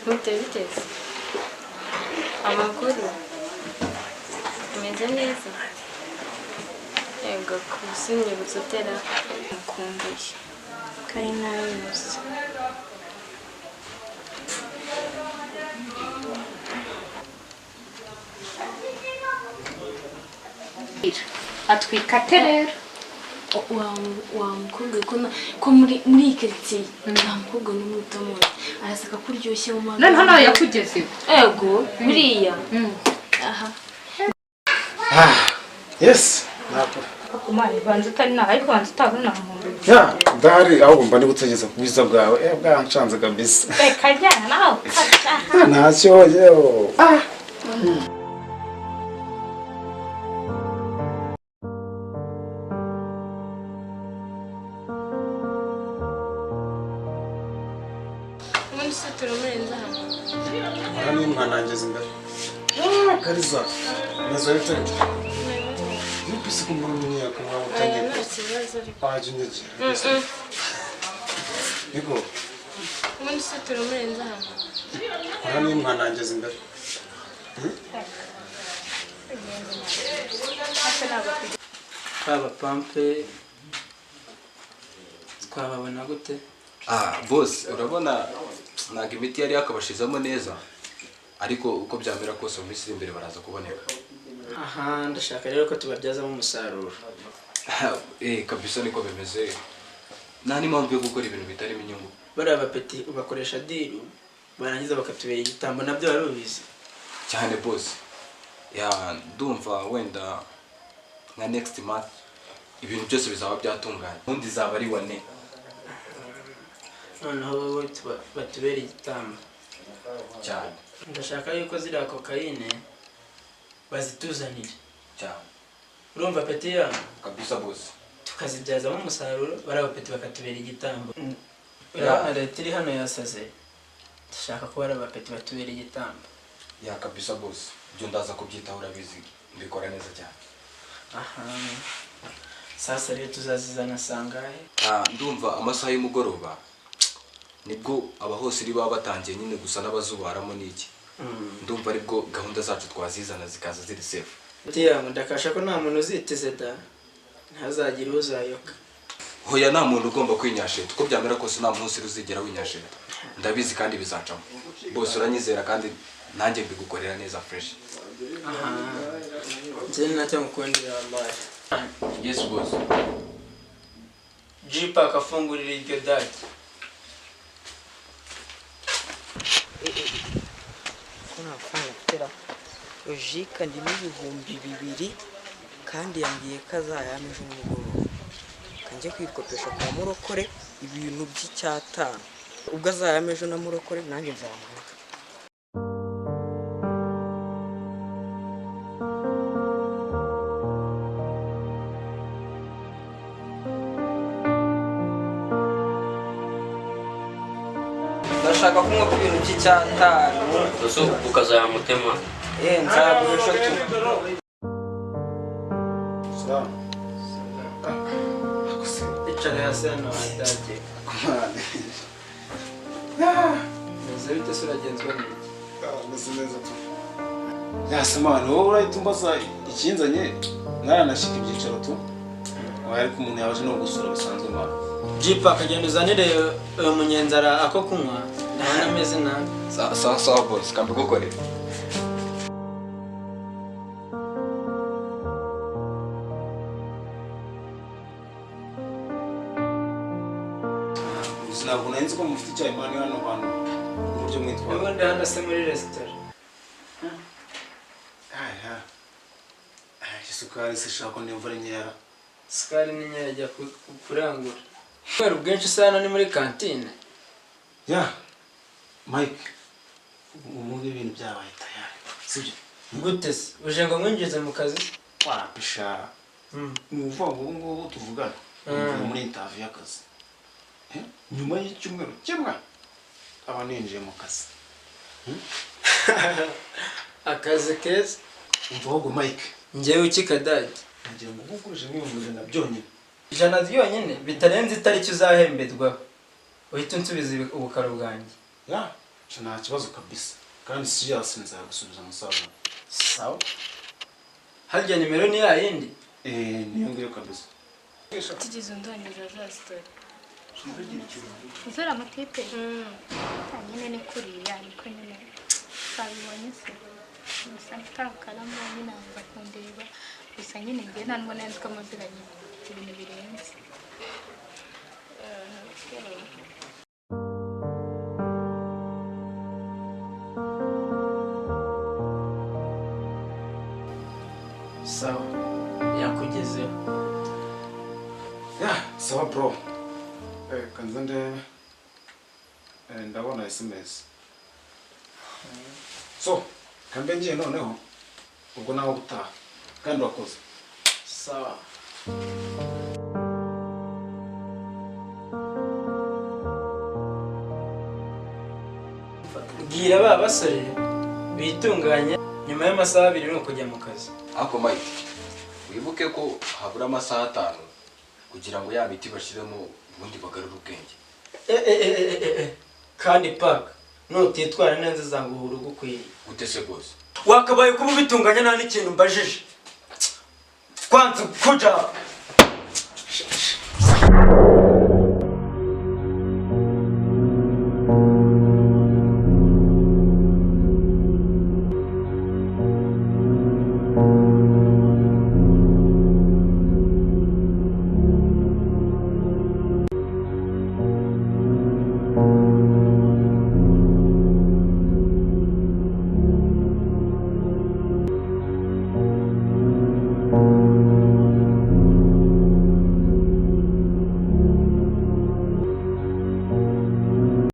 Bite biteze amakuru umeze neza? Yego, kusinyibutsa utera mukumbuye kari nabibuze. Atwika ate rero? Wa mukobwa ko ko muri iyi karitsiye nta mukobwa n'umwe utamuzi, araseka ko uryoshye mu magambo. Noneho nawe yakugezeho? Ego, buriya aha. Yes, nakora. Kumana banza utari nawe, ariko banza utazi nta muntu. Ya, ndahari, ahubwo mba ndi gutegereza ku bwiza bwawe. Bwanshanze kabisa. Reka jyana nawe. Ah, ntacyo yewe. Ah. Ubundi se turamurenza hano? Aha ni mwanangeza imbere. Ah, Kariza. Meze bite? Nupise ko mbona umunye kumwa Oya, utangiye. nta kibazo ariko. Waje unyegera. Niko. Ubundi se turamurenza hano? Aha ni mwanangeza imbere. Baba pampe, twababona gute? Ah, boss, urabona ntabwo imiti yari yakabashizamo neza, ariko uko byamera kose mu minsi iri imbere baraza kuboneka. Aha ndashaka rero ko tubabyazamo umusaruro. Kabisa niko bimeze, nta n'impamvu yo gukora ibintu bitarimo inyungu. Bariya bapeti ubakoresha deal, barangiza bakatubera igitambo, nabyo wari ubizi? Cyane boss. Ya, ndumva wenda nka next month ibintu byose bizaba byatunganye, ubundi izaba ari wane. Noneho wowe batubere igitambo. Cyane. Ndashaka yuko ziriya kokayine bazituzanire. Cyane. Urumva peti ya? Kabisa boss. Tukazibyazamo umusaruro, bariya bapeti bakatubera igitambo. Urabona leta iri hano yasaze, ndashaka ko bariya bapeti batubera igitambo. Ya, kabisa boss, ibyo ndaza kubyitaho, urabizi mbikora neza cyane. Aha sasa rero tuzazizana sangahe? Ah, ndumva amasaha y'umugoroba nibwo abahosiri baba batangiye nyine gusa n'abazubaramo n'iki, ndumva aribwo gahunda zacu twazizana zikaza ziri safe. Peti yangu, ndakasha ko nta muntu uziteze da, ntazagire uzayoka. Hoya, nta muntu ugomba kwinyasheta, uko byamera kose nta munsi uzigera winyasheta, ndabizi kandi bizacamo bose, uranyizera kandi nanjye mbigukorera neza fresh. Aha njye nacyo ngukundira wallahi. Yes boss. G-Park, afungurira iryo dage. Ko nta mafaranga mfite ra? Logika, ndimo 2000 kandi yambwiye ko azayampa ejo nimugoroba. Kanjye kwikopesha kwa Murokore ibintu by'icyatanu, ubwo azayampa ejo na Murokore nanjye nzamuha. Ndashaka kunywa ku bintu by'icyatanu. Ese ukazayamutema? Nzaguha ejo tu. Salam. Icara hasi hano wadage. Kumane. Meze bite se, uragenzwa n'iki? Ah, meze neza tu. Ya simana, wowe urahita umbaza ikinzanye naranashyika ibyicaro tu. Oya, ariko umuntu yabaje no gusura bisanzwe mwana. G-Park, agenda uzanire uyu munyenzara ako kunywa, ndabona ameze nabi. Sawa sawa boss, kambigukorera. Gusa ntabwo nari nzi ko mufite icyayi mani hano hantu uburyo mwitwara. Ubundi hano se muri resitora? Aya. Aya, isukari se shaka ndimva ari nkeya. Isukari ni nkeya, ajya kurangura kubera ubwinshi. Se hano ni muri kantine? Ya, Mike, ubu ngubu ibintu byabaye tayari. Sibyo? Gute se, uje ngo nkwinjize mu kazi? Wapisha. Ni ukuvuga ngo ubu ngubu tuvugana mvuye muri interview y'akazi. Nyuma y'icyumweru kimwe aba ninjiye mu kazi. Akazi keza. Umva ahubwo Mike. Njyewe ukikadage. Nagira ngo ugukoreshe nk'ibihumbi 100 byonyine. 100 byonyine bitarenze itariki uzahemberwaho, uhita unsubiza ubukaro bwanjye. Ya, Sha, nta kibazo kabisa, kandi serious nzagusubiza musaza. Sawa, harya nimero ni ya yindi? Eh, niyo ngiyo kabisa. Utigeze undangiza za story. Uzura amatipe nyine ni kuriya, ariko nyine twabibonye se gusa ntakaramo nyine aza kundeba gusa nyine njye nta nubwo nari nzi ko amaziranye ibintu birenze. Sawa, yakugezeho. Yeah, sawa bro. Kanze ndebe. Ndabona SMS. So, kambe ngiye noneho, ubwo nawe gutaha kandi wakoze. Sawa. Bwira ba basore bitunganye, nyuma y'amasaha 2 ni ukujya mu kazi. Ariko Mike, wibuke ko habura amasaha 5 kugira ngo ya miti bashyiremo ubundi bagarure ubwenge. Eh, eh, eh, eh, eh, eh. Kandi paka nutitwara neza zanguhura ugukwiriye. Gute se rwose? Wakabaye kuba ubitunganya nta n'ikintu mbajije. Kwanza kuja.